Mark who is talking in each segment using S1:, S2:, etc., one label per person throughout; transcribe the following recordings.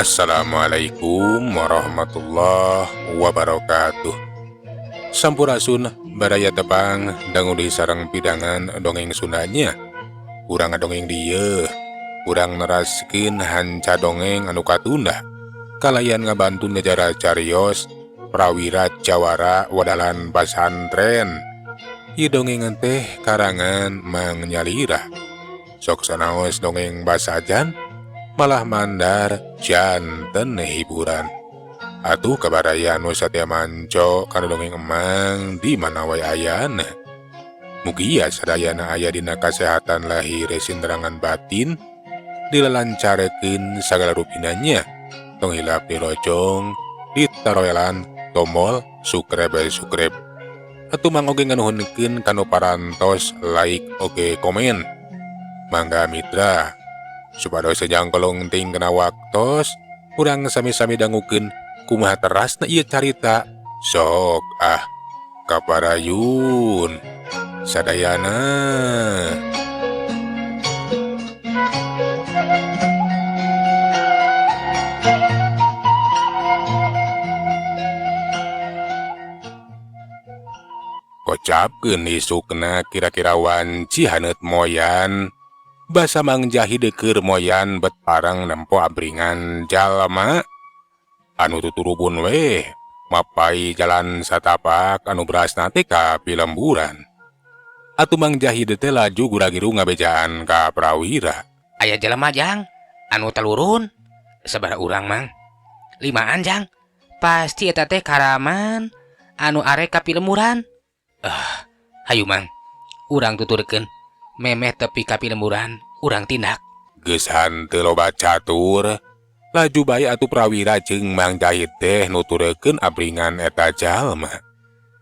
S1: Assalamualaikum warahmatullahi wabarakatuh. Sampurasun baraya tepang dangu di sareng pidangan dongeng Sundanya. Urang ngadongeng dieu, urang neraskeun hanca dongeng anu katunda. Kalayan ngabantu nyacara carios prawira jawara wadalan pasantren. Ieu dongeng teh karangan Mang Nyalira. Sok sanaos dongeng basajan malah mandar janten hiburan. Atuh kabaraya nu satia manco kana dongeng emang di mana wae ayana. Mugia sadayana aya dina kasehatan lahir sinterangan batin, dilalancarekeun sagala rupinanya. Tong hilap dirojong, ditaroelan tombol subscribe subscribe. Atuh mang oge nganuhunkeun kanu parantos like oge komen. Mangga mitra, supados jangkolong ting kena waktos, urang sami-sami dangukeun kumaha terasna ieu carita. Sok ah, kaparayun sadayana. Kocapkeun isukna kira-kira wanci haneut moyan. Basa Mang Jahid keur moyan bet parang nempo abringan jalma anu tuturubun weh mapai jalan satapak anu berasna teh ka pilemburan. Atuh Mang Jahid teh laju gura-giru ngabejaan ka Prawira.
S2: Aya jelema jang anu talurun sabaraha urang mang? Limaan jang. Pasti eta teh karaman anu arek ka pilemburan. Hayu mang, urang tuturkeun. Memeh tepi ka pilemburan urang tindak.
S1: Geus hanteu loba catur, laju bae atuh Prawira jeung Mang Jahid teh nuturkeun abringan eta jalma.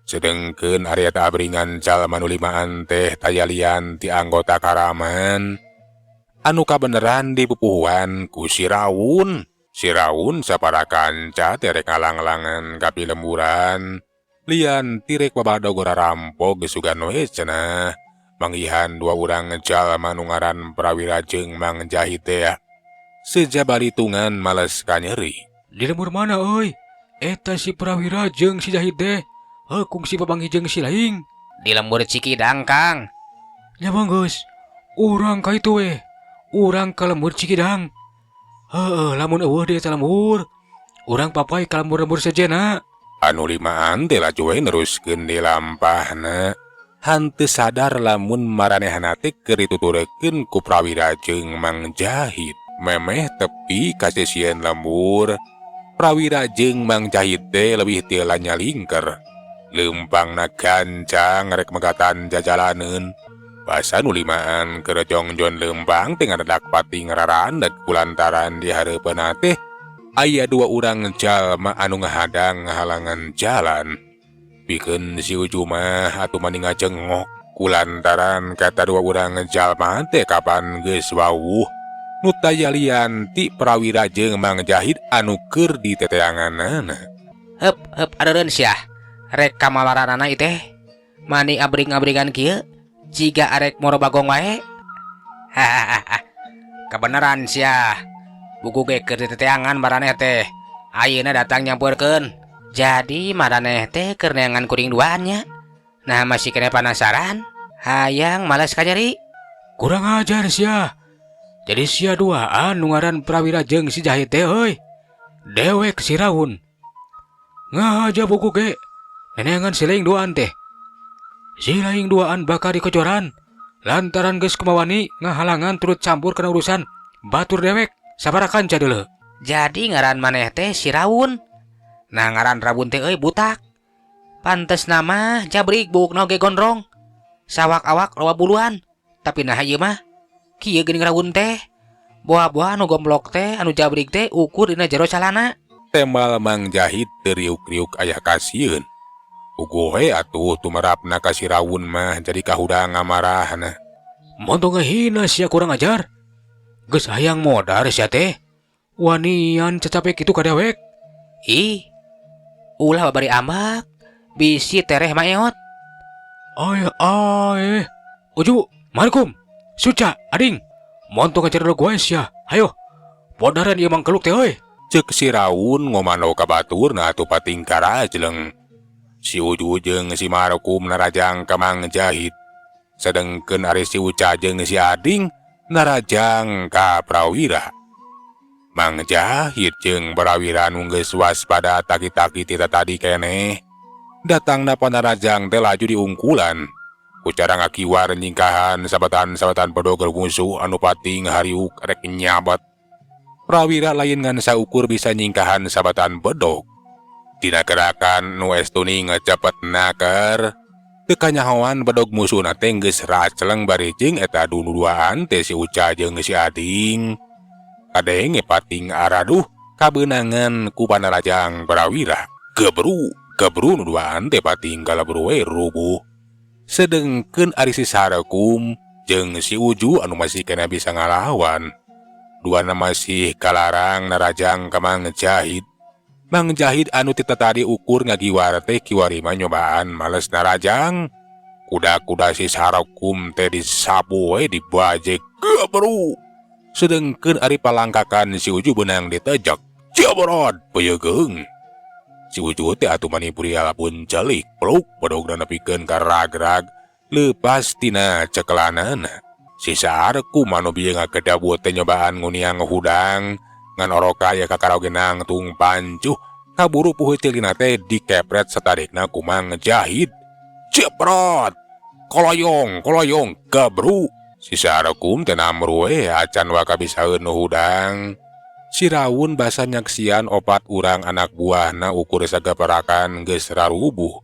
S1: Sedengkeun ari eta abringan jalma nu limaan teh taya lian ti anggota karaman anu kabeneran dipupuhuan ku si Raun. Si Raun sapara kanca teh rek ngalanglangan ka pilemburan, lian ti rek babadog rampok geus sugan we cenah. Manggihan dua urang jalma nu ngaran Prawira jeung Mang Jahid teh sejabalitungan males kanyeri.
S3: Di lembur mana euy? Eta si Prawira jeung si Jahid teh. Heuh kungsi papanggih jeung si Laing.
S2: Di lembur Cikidang, Kang.
S3: Nya mah geus. Urang ka itu we. Urang ka lembur Cikidang. Heueuh lamun eueuh di eta lembur, urang papai ka lembur-lembur sejenna.
S1: Anu limaan teh laju we neruskeun di lampahna. Hanteu sadar lamun maranehna teh keur dituturkeun ku Prawira jeung Mang Jahid. Memeh tepi ka sisieun lembur, Prawira jeung Mang Jahid teh leuwih ti heula nyalingker. Leumpangna gancang rek megatan jajalaneun. Basa nu limaan keur jongjon leumpang teh ngadedak pati ngararandag kulantaran di hareupeunna teh aya dua urang jalma anu ngahadang ngahalangan jalan. Pikeun si Uju mah atuh mani ngajengok kulantaran kata dua urang jalma teh kapan geus wawuh nu taya lian ti Prawira jeung Mang Jahid anu keur diteteanganana.
S2: Heup heup areureun sia. Rek ka malaranana ieu teh. Mani abring-abringan kieu jiga arek moro bagong wae. Hahaha. Kebenaran sia. Buku ge keur diteteangan maraneh teh. Ayeuna datang nyampeurkeun. Jadi maraneh teh keur neangan kuring duaan nya. Nah masih kena penasaran. Hayang malas kanyeri.
S3: Kurang ajar sia. Jadi sia duaan nu ngaran Prawira jeung si Jahid teh euy. Dewek si Raun. Ngahaja buku ge. Neneangan si Laing duaan teh. Si Laing duaan bakal dikocoran. Lantaran geus kumawani ngahalangan turut campur kana urusan batur dewek sabaraha kanca deuleu.
S2: Jadi ngaran maneh teh si Raun. Nah ngaran Rabun teh euy butak. Pantes nama jabrik buukna oge gondrong. Sawak awak loba buluan. Tapi nah ieu mah kieu geuning Rabun teh. Boa-boa anu gomblok teh anu jabrik teh ukur dina jero calana.
S1: Tembal Mang Jahid teu riuk-riuk aya kasieun. Puguh we atuh tumerapna ka si Raun mah jadi kahudang ngamarahna.
S3: Montong ngahina sia kurang ajar. Geus hayang modar sia teh. Wanian cacapek kitu ka dewek.
S2: Ih. Ulah babari ambak, bisi tereh maeot.
S3: Ay ay. Uju, Markum, Suca, Ading. Montong ngajaredog wae sia. Hayo. Bodaran ieu mangkeluk teh euy.
S1: Cek si Raun ngomano ka baturna atuh pating karajleng. Si Uju jeung si Markum narajang ka Mang Jahid. Sedengkeun ari si Uca jeung si Ading narajang ka Prawira. Mang Jahid jeung Prawira nu geus waspada taki-taki ti tadi keneh. Datangna panarajang teh laju diungkulan. Ku cara ngakiwar nyingkahan sabatan-sabatan bedog musuh anu pating hariuk rek nyabat. Prawira lain ngan saukur bisa nyingkahan sabatan bedog. Dina gerakan nu estuni ngecepet naker. Teu kanyahoan bedog musuhna teh geus racleng bari jeung eta duduaan teh si Uca jeung si Ading. Kadenge pating araduh kabeunangan ku panarajang Prawira. Gebru, gebru nu duaan teh pating kalebur we rubuh. Sedengkeun ari si Sarkum jeung si Uju anu masih kena bisa ngalawan. Duana masih kalarang narajang ka Mang Jahid. Mang Jahid anu ti tadi ukur ngagiwar teh kiwari mah nyobaan males narajang. Kuda-kuda si Sarkum teh disapu we dibajek gebru. Sedengkeun ari palangkakan si Uju beunang ditejek. Jabrot peuyegeung. Si Uju teh atuh mani burial pun celik peluk bedogna nepikeun ka ragrag leupas tina cekelanana. Si Sarkum anu bieu ngakedabut teh nyobaan nguniang hudang ngan oroka aya kakaraoge nangtung pancuh kaburu puheuceulina teh dikepret satarikna ku Mang Jahid. Jeprot! Koloyong, koloyong, gebru. Si Sarkum teh namru we acan waka bisaeun nu hudang. Si Raun basa nyaksian opat urang anak buahna ukur sagaparakan geus rarubuh.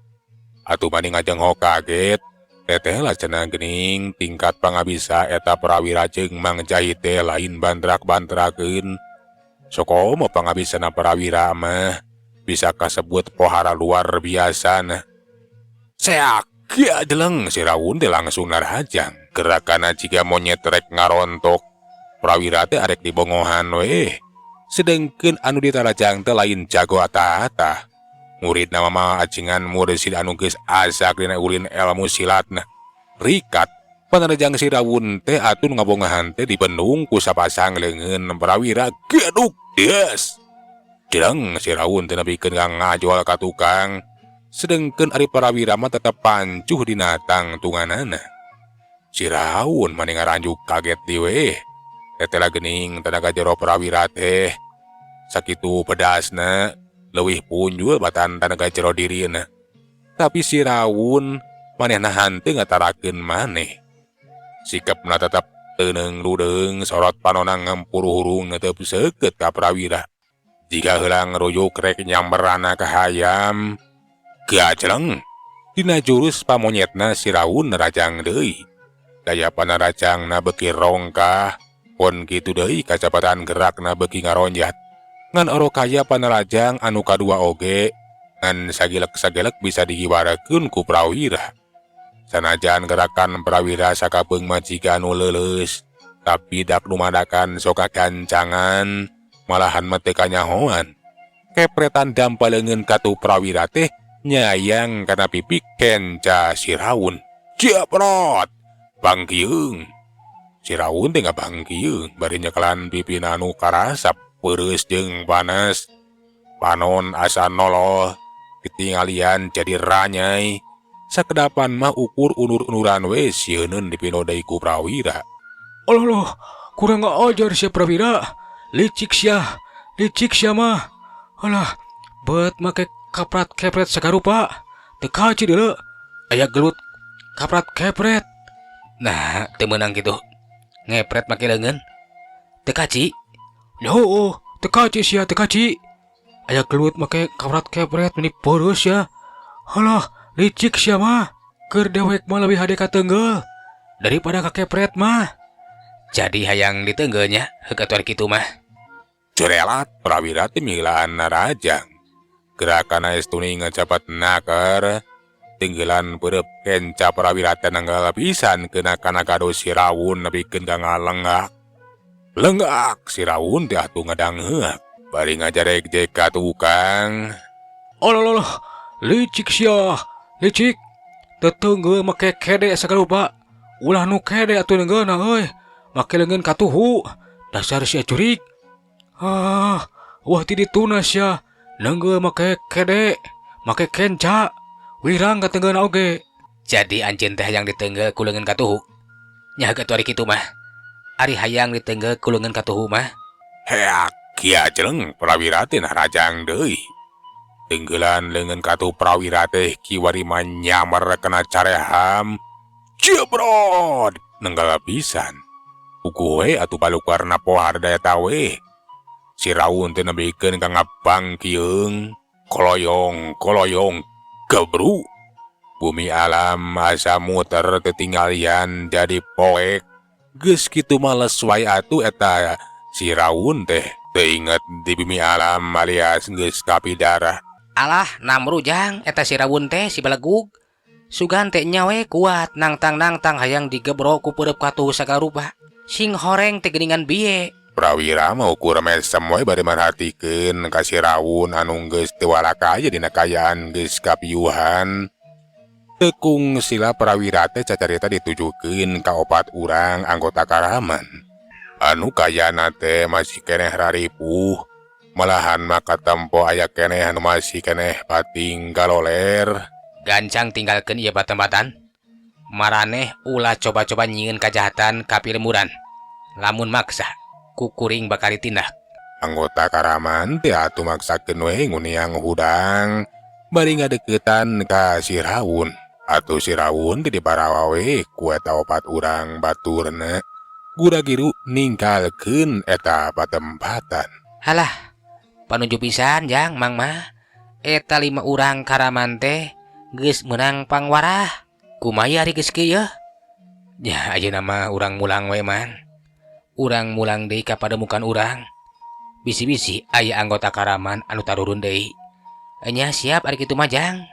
S1: Atuh mani ngajenghok kaget. Teteh lah cenah geuning tingkat pangabisa eta Prawira jeung Mang Jahid teh lain bantrak-bantrakeun. Sokomo pangabisana Prawira mah bisa kasebut pohara luar biasa nah. Seak jeleng si Raun teh langsung narajang. Gerakanna jiga monyet rek ngarontok. Prawira teh arek dibongohan we. Sedengkeun anu ditarajang teh lain jago ata-ata. Murid nama mah acingan mursid anu geus asak dina ulin ilmu silatna. Rikat panarajang si Rawun teh atuh ngabongahan teh dibendung ku sapasang leungeun Prawira geduk des. Jeleng si Rawun teh nepikeun ka ngajol ka tukang. Sedengkeun ari Prawira mah tetep pancuh dina tangtunganana. Si Rawun mani ngaranjuk kaget deui we. Teteh geuning tenaga jero Prawira teh sakitu pedasna leuwih punjul batan tanaga jero dirina. Tapi si Rawun manehna hanteu ngatarakeun maneh. Sikapna tetep teuneung ludeung sorot panona ngempuru hurung netep seukeut ka Prawira. Jika heulang ruyuk rek nyamberana ka hayam, gajleng dina jurus pamonyetna si Rawun narajang deui. Daya panarajangna beuki rongkah, pon kitu deui kacepatan gerakna beuki ngaronjat. Ngan orokaya panarajang anu kadua oge ngan sagilek-sagilek bisa digiwarakeun ku Prawira. Sanajan gerakan Prawira sakapeung mah jiga anu leuleus, tapi dak dumadakan sok kagancangan, malahan mah teu kanyahoan. Kepretan dampa leungeun katuh Prawira teh nyayang kana pipi kenca si Raun. Jeprot! Bangkieung. Si Raun teh ngabangkieung bari nyekelan pipina anu karasap peureus jeung panas. Panon asa noloh, ketinggalian jadi ranyai. Sakedapan mah ukur unur-unuran we sieuneun dipino deui ku Prawira.
S3: Alah lah, kurang ajar sia Prawira. Licik sia mah. Alah, bet make kaprat kepret sagarupa. Teu kaci deuleu. Aya gelut kaprat kepret.
S2: Nah, teu meunang kitu. Ngepret make leungeun. Teu kaci.
S3: Yo, teu kaci sia, teu kaci. Aya gelut make kaprat kepret meni peureus ya. Alah, licik sia mah. Keur dewek mah leuwih hade kateunggeul daripada kakepret mah.
S2: Jadi hayang diteunggeul nya, heuk atuh ari kitu mah.
S1: Jerelat Prawira teh milaan narajang. Gerakan estuni ngecepet naker. Tinggilan peureub kenca Prawira teh nanggal pisan kena kana gado si Rawun nepikeun ka ngalenggak. Lenggak si Rawun teh atuh ngadangheuk. Bari ngajarek-jek ka tukang.
S3: Olololoh, licik sia, licik. Teteunggeul make kede sagarupa. Ulah nu kede atuh neunggeulna euy. Make leungeun katuhu. Dasar sia jurig. Ah, wah ti dituna sia. Neunggeul make kede, make kenca. Wirang kateunggeulna oge.
S2: Jadi anjeun teh hayang diteunggeul ku leungeun katuhu. Nya atuh ari kitu mah. Ari hayang diteunggeul ku leungeun katuhu mah.
S1: Heak, kieu jeleng Prawira teh nah rajang deui. Teunggeulan leungeun katuhu Prawira teh kiwari mah nyamer kana careham. Jebrod, nenggal pisan. Puguh we atuh balukarna pohar daya tawe. Si Rawun teh nebikeun ka ngabangkieung, koloyong koloyong gebru. Bumi alam asa muter teu tinggalian jadi poek. Geus kitu mah les wae atuh eta si Rawun teh teu inget di bumi alam alias geus kapidarah.
S2: Alah namru jang eta si Rawun teh si belegug. Sugan teh nya we kuat nangtang-nangtang hayang digebrok ku peureub katuhu sagarupa. Sing horeng teh geuningan biye.
S1: Prawira mah ukur mesem we bari marhatikeun ka si Rawun anu geus teu walaka dina kaayaan geus kapiuhan. Tekung sila Prawira teh cacarita ditujukeun ka opat urang anggota Karaman. Anu kayana teh masih keneh raripuh, malahan maka tempo aya keneh anu masih keneh pating galoler.
S2: Gancang tinggalkeun ieu patempatan. Maraneh ulah coba-coba nyieun kajahatan ka pilemuran. Lamun maksa, ku kuring bakal ditindak.
S1: Anggota Karaman teh atuh maksakeun we nguniang hudang bari ngadeukeutan ka si Rawun. Atuh si Rawun teh diparawa we ku eta opat urang baturna. Gura-giru ninggalkeun eta patempatan.
S2: Halah, panuju pisan jang mang mah. Eta 5 urang Karaman teh geus meunang pangwarah. Kumaha ari geus kieu yeuh? Nya ayeuna mah urang mulang we man. Urang mulang deui ka pademukan urang. Bisi-bisi aya anggota Karaman anu tarurun deui. Nya siap ari kitu mah jang.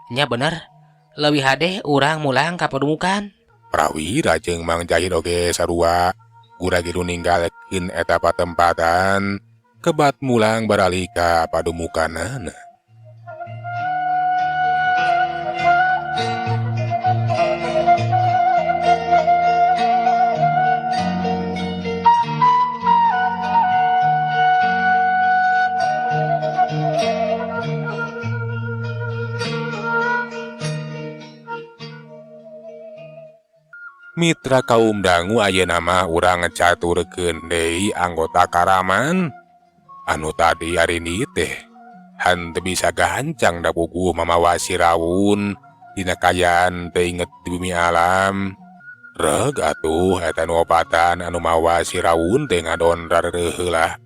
S2: Nya bener. Leuwih hade urang mulang ka pademukan.
S1: Prawira jeung Mang Jahid oge sarua gura-giru ninggalkeun eta patempatan kebat mulang baralih ka pademukanana. Mitra kaum dangu ayeuna mah urang caturkeun deui anggota Karaman anu tadi ari ni teh henteu bisa gancang da puguh mamawa si Rawun dina kaayaan teu inget di bumi alam. Reg atuh eta nu opatan anu mawa si Rawun teh ngadon rareuh heula.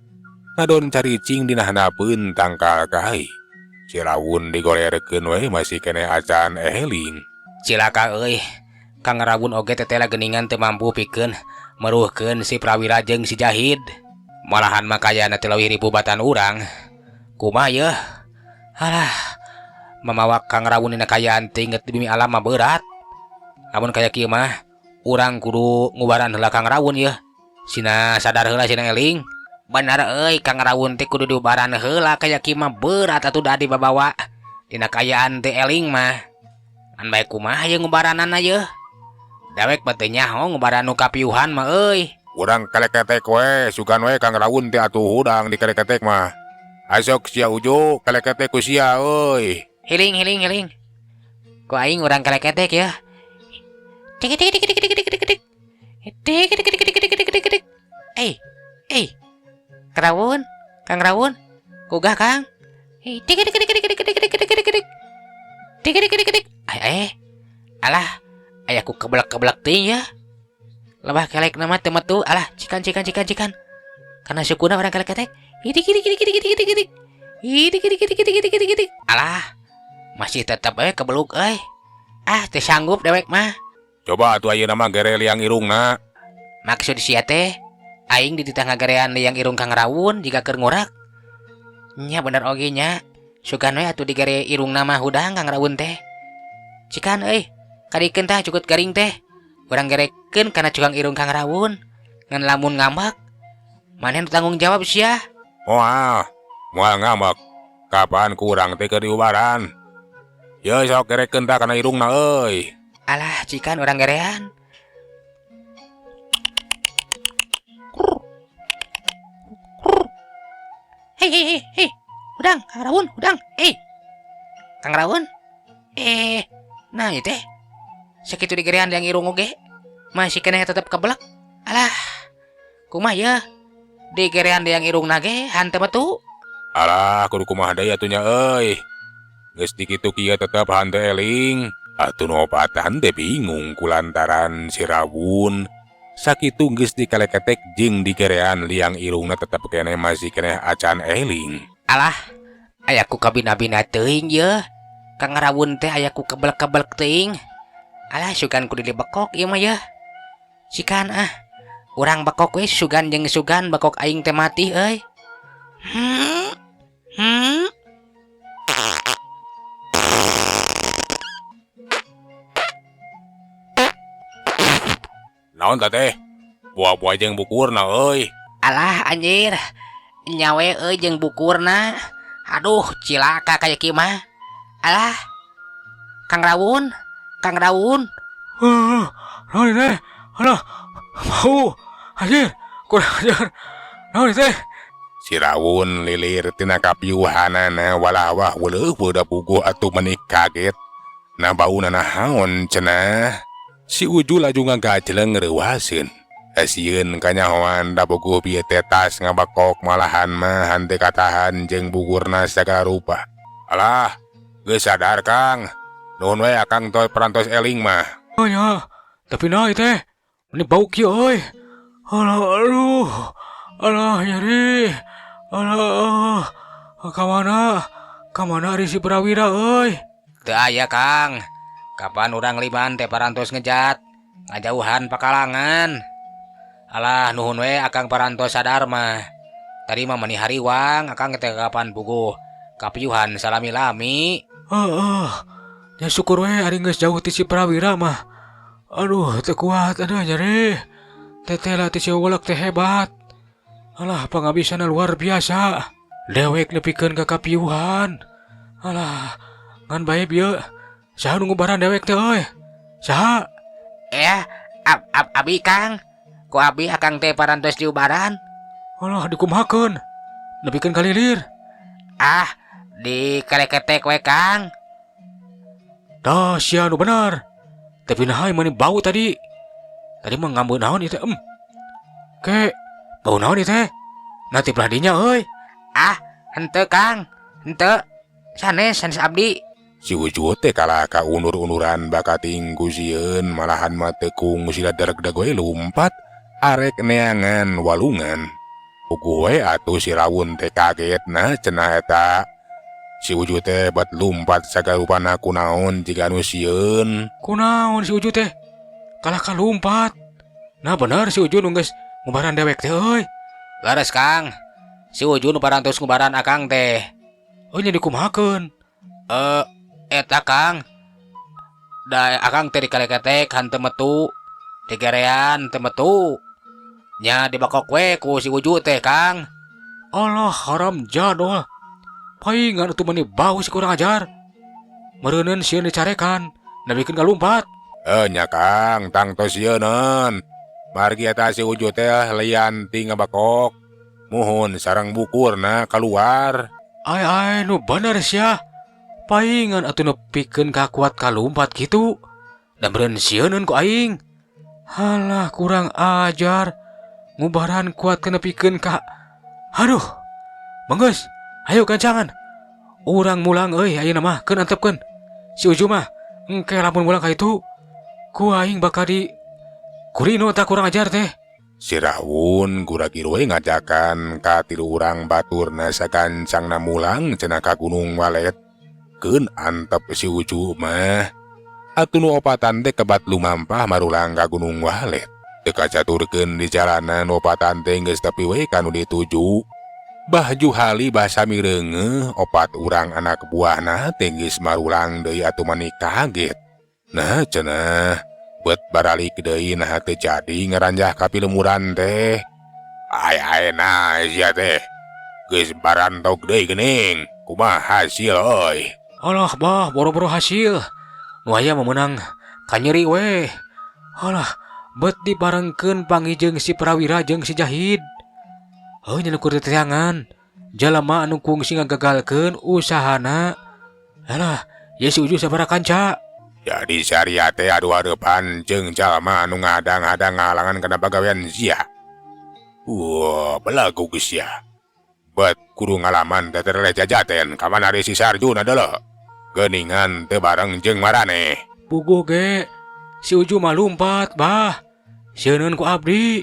S1: Ngadon caricing dina handapeun tangkal kai. Si Rawun digolerkeun we masih keneh acan eling.
S2: Cilaka euy. Kang Rawun oge tetela geuningan teu mampu pikeun meruhkeun si Prawira jeung si Jahid. Malahan mah kayana teh leuwih ripuh batan urang. Kumaha yeuh? Alah, mamawa Kang Rawun dina kaayaan teu inget di bumi alam mah berat. Lamun kaya kieu mah urang kudu ngubaran heula Kang Rawun yeuh. Sina sadar heula sina eling. Bener euy, Kang Rawun teh kudu diubaran heula kaya kieu mah berat atuh da dibabawa dina kaayaan teu eling mah. An bae kumaha yeuh ngubaranana yeuh? Dewek mah teu nyaho ngubaran nu kapiuhan mah euy.
S1: Urang kaleketek we, sugan we Kang Rawun teh atuh hudang di kaleketek mah. Asok sia ujuk kaleketek ku sia euy.
S2: Hiling hiling hiling. Ku aing urang kaleketek ya. Tik tik tik tik tik tik tik tik. Tik tik tik tik tik tik tik tik. Eh, eh. Kang Rawun, Kang Rawun. Kugah Kang. Tik tik tik tik tik tik tik tik tik tik. Tik tik tik tik. Eh, alah. Aya ku keblek-keblek teuing ya. Lebah kelek nama teu metu. Alah, cikan cikan cikan cikan. Karena sukuna urang kaleketek. Idik idik idik idik idik idik idik. Idik idik idik idik idik idik idik. Alah, masih tetep we kebeluk euy. Ah, teu sanggup dewek mah.
S1: Coba atuh ayeuna mah gere liang irungna.
S2: Maksud sia teh aing dititah ngagarean liang irung Kang Rawun jika keur ngurak. Nya bener oge nya. Sugan we atuh digere irungna mah hudang Kang Rawun teh. Cikan euy. Kadikeun tah cukup garing teh. Urang gerekeun kana cukang irung Kang Rawun. Ngan lamun ngambek, maneh nu tanggung jawab sia.
S1: Moal, moal ngambek. Kapan ku urang teh keur diubaran? Ye sok gerekeun tah kana irungna euy.
S2: Alah, cikan urang gerean. Hei hei hei hei. Hudang, Kang Rawun, hudang. Hei. Kang Rawun. Nah ieu teh. Sakitu digerean yang irung oge. Masih keneh tetep kebelek. Alah. Kumaha ye? Digerean yang irungna ge hanteu metu.
S1: Alah, kudu kumaha deui atuh nya euy. Geus dikitu kieu tetep hanteu eling. Atuh nu opatan teh bingung kulantaran si Rawun. Sakitu geus dikaleketek jeung digerean liang irungna tetep keneh masih keneh acan eling.
S2: Alah, aya ku kabina-bina teuing ye. Kang Rawun teh aya ku kebelek-kebelek teuing. Alah, sugan kudu dibekok ieu mah ye. Sikan ah. Urang bekok we sugan jeung sugan bekok aing teh mati euy.
S1: Naon tah teh? Buah-buah jeung bukurna euy.
S2: Alah anjir. Nyawe euy jeung bukurna. Aduh, cilaka kaya kieu mah. Alah. Kang Rawun, Kang Rawun.
S3: Naon teh? Alah, bau. Anjir, kurang ajar. Naon teh?
S1: Si Rawun lilir tina kapiuhanana walawah weuleuh da puguh atuh meuni kaget. Nah bauna naon cenah? Si Uju laju ngagajleng reuaseun. Sieun kanyahoan da puguh bieu teh tas ngabekok malahan mah henteu katahan jeung bugurna sagala rupa. Alah, geus sadar Kang. Nuhun we Akang toy parantos eling mah.
S3: Oh nya, tapi naon teh? Meni bau kieu euy. Alah, aduh. Alah nyeri. Alah, kamana? Kamana ari si Prawira euy?
S2: Teu aya Kang. Kapan urang liman teh parantos ngejat, ngajauhan pakalangan. Alah nuhun we Akang parantos sadar mah. Tadi mah meni hariwang Akang teh kapan puguh kapiuhan salami-lami.
S3: Heeh. Nya syukur we ari geus jauh ti si Prawira mah. Aduh, teu kuat aduh nyeri. Teteh lah ti si Wolek teh hebat. Alah pangabisana luar biasa. Dewek nepikeun ka kapiuhan. Alah, ngan bae bieu. Saha nu ngubaran dewek teh euy? Saha?
S2: Abi Kang. Ku abi Akang teh parantos diubaran.
S3: Alah dikumahakeun? Nepikeun ka lilir.
S2: Ah, dikeleketek we Kang.
S3: Dah sia nu bener. Tapi naha mani bau tadi. Tadi mah ngambeun naon ieu teh? Ke, bau naon ieu teh? Nanti belah dinya euy.
S2: Ah, henteu Kang. Henteu. Sanes, sanes abdi.
S1: Si Uju teh kalah ka unur-unuran bakating ku sieun malahan mah tekung sila dereg-deg we lumpat arek neangan walungan. Puguh we atuh si Rawun teh kaget nah cenah eta. Si Uju teh bat lumpat sagarupana kunaon jiga nu sieun.
S3: Kunaon si Uju teh? Kalah ka lumpat. Nah bener si Uju nu geus ngubaran dewek teh euy.
S2: Leres Kang. Si Uju nu parantos ngubaran Akang teh.
S3: Euy nya dikumahakeun?
S2: Eta Kang. Da Akang teh dikaleketek hanteu metu. Digerean teu metu. Nya dibekok we ku si Uju teh Kang.
S3: Alah haram jadol. Paingan atuh meni bau si kurang ajar. Meureuneuun sieun dicarekan, nepikeun ka lumpat.
S1: Nya Kang, tangtos sieuneun. Margi eta si Uju teh lian ti ngabekok. Muhun sareng bukurna kaluar.
S3: Ai ai nu bener sia. Paingan atuh nepikeun ka kuat kalumpat kitu. Da meureun sieuneun ku aing. Halah kurang ajar. Ngubaran kuat nepikeun ka. Aduh. Menggeus, ayo gancangan. Urang mulang euy ayeuna mah keun antepkeun. Si Uju mah engke lamun mulang ka itu ku aing bakal di kurino tak kurang ajar teh.
S1: Si Rawun gura-giru we ngajakan ka tilu urang baturna sagancangna mulang cenah ka Gunung Walet. Keun antep si Uju mah. Atuh nu opatan teh kebat lumampah marulang ka Gunung Walet. Teu kacaturkeun di jalanan opatan teh geus tepi we ka nu dituju. Bah Juhali basa mireungeuh opat urang anak buahna teh geus marulang deui atuh mani kaget. Nah cenah bet baralik deui naha teu jadi ngaranjah ka pilemuran teh. Ai ai nah sia teh. Geus barantok deui geuning. Kumaha hasil euy?
S3: Alah bah, boro-boro hasil. Nu aya mah meunang kanyeri we. Alah, bet dibarengkeun panggih jeung si Prawira jeung si Jahid. Heuh nya nu keur teteangan. Jalma anu kungsi ngagagalkeun usahana. Alah, ye si Uju sabaraha kanca.
S1: Jadi saria teh adu hareupan jeung jalma anu ngadang-hadang ngahalangan kana pagawean sia. Wah, belagu geus sia. Bet kudu ngalaman tetereleh jajaten kamana ari si Sarjuna deuleu. Geuningan teu bareng jeung maraneh.
S3: Puguh ge si Uju mah lumpat, bah. Sieun ku abdi.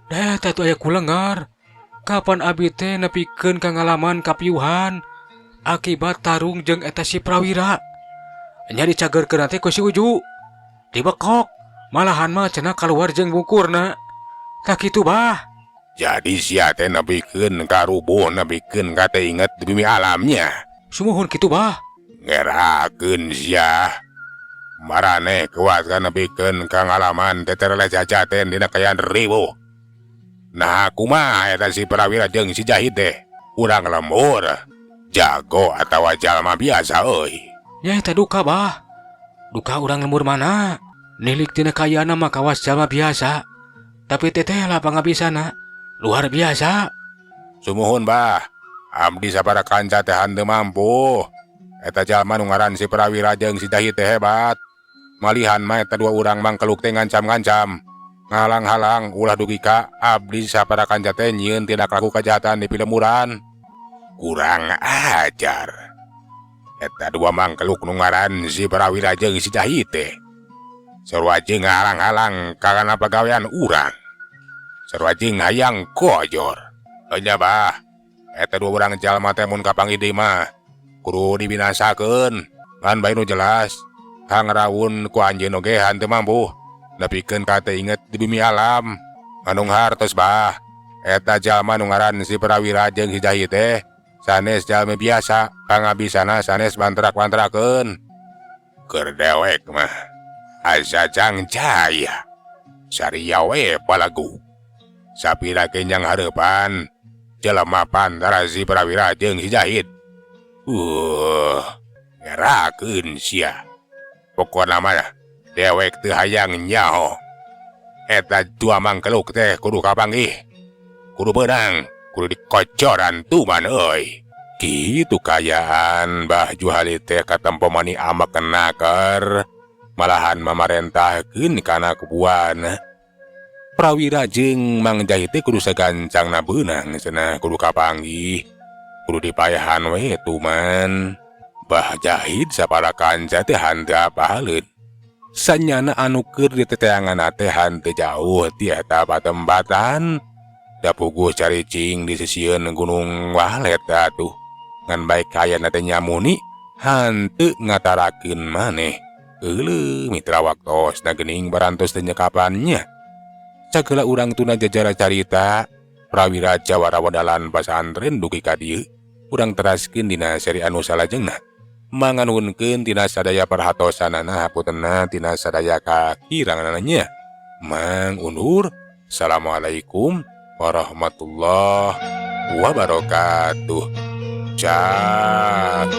S3: Deh teh atuh aya kulengar. Kapan abi teh nepikeun ka ngalaman kapiuhan akibat tarung jeung eta si Prawira. Nya dicageurkeun teh ku si Uju. Dibekok, malahan mah cenah kaluar jeung bungkurna. Tah kitu bah.
S1: Jadi sia teh nepikeun ka rubuh nepikeun ka teu inget di bumi alamnya.
S3: Sumuhun kitu bah.
S1: Ngerakeun sia. Maraneh kuat ka nepikeun ka ngalaman tetereleh jajaten dina kaayaan riweuh. Nah kumaha eta si Prawira jeung si Jahid teh? Urang lembur, jago atawa jalma biasa euy.
S3: Nya eta duka bah. Duka urang lembur mana? Nilik tina kaayaan mah kawas jalma biasa. Tapi teteh lah pangabisana. Luar biasa.
S1: Sumuhun bah. Abdi sabaraha kanca teh henteu mampu. Eta jalma nu ngaran si Prawira jeung si Jahid teh hebat. Malihan mah eta dua urang mangkeluk teh ngancam-ngancam. Ngahalang-halang ulah dugi ka abdi sapara kanca teh nyieun tindak laku kajahatan di pilemuran. Kurang ajar. Eta dua mangkeluk nu ngaran si Prawira jeung si Jahid teh. Sarua jeung ngahalang-halang kana pagawean urang. Sarua jeung hayang kojor. Nya bah, eta dua urang jalma teh mun kapanggih deui mah kudu dibinasakeun. Ngan bae nu jelas, Kang Rawun ku anjeun oge henteu mampu nepikeun ka teu inget di bumi alam. Nganung hartos bah, eta jalma nu ngaran si Prawira jeung si Jahid teh sanes jalmi biasa, pangabisana sanes bantrak-bantrakeun. Keur dewek mah asa cangcaya. Saria we palagu. Sapira kenyang hareupan jelema pantara si Prawira jeung si Jahid. Ngerakeun sia. Pokona mah dewek teu hayang nyaho. Eta dua mangkeluk teh kudu kapanggih. Kudu beunang, kudu dikocoran tuman euy. Kitu kaayaan Bah Juhali teh katempo mani ambek naker. Malahan mamarentahkeun kana kubuan. Prawira jeung Mang Jahid teh kudu sagancangna beunang cenah kudu kapanggih. Kudu dipayahan we tuman. Bah Jahid sapara kanca teh henteu apaleun. Sanyana anu keur diteteangan teh henteu jauh ti eta patempatan. Da puguh caricing di sisieun Gunung Walet atuh. Ngan bae kaayaan teh nyamuni henteu ngatarakeun maneh. Euleuh mitra waktosna geuning barantos teh nyekapannya. Sagala urang tuna jajara carita Prawira Jawara Wadalan Pasantren dugi ka dieu. Urang teraskeun dina seri anu salajengna. Manganuhunkeun tina sadaya perhatosanana hapuntenna tina sadaya kakiranganna nya. Mang undur. Assalamualaikum warahmatullahi wabarakatuh. Cak.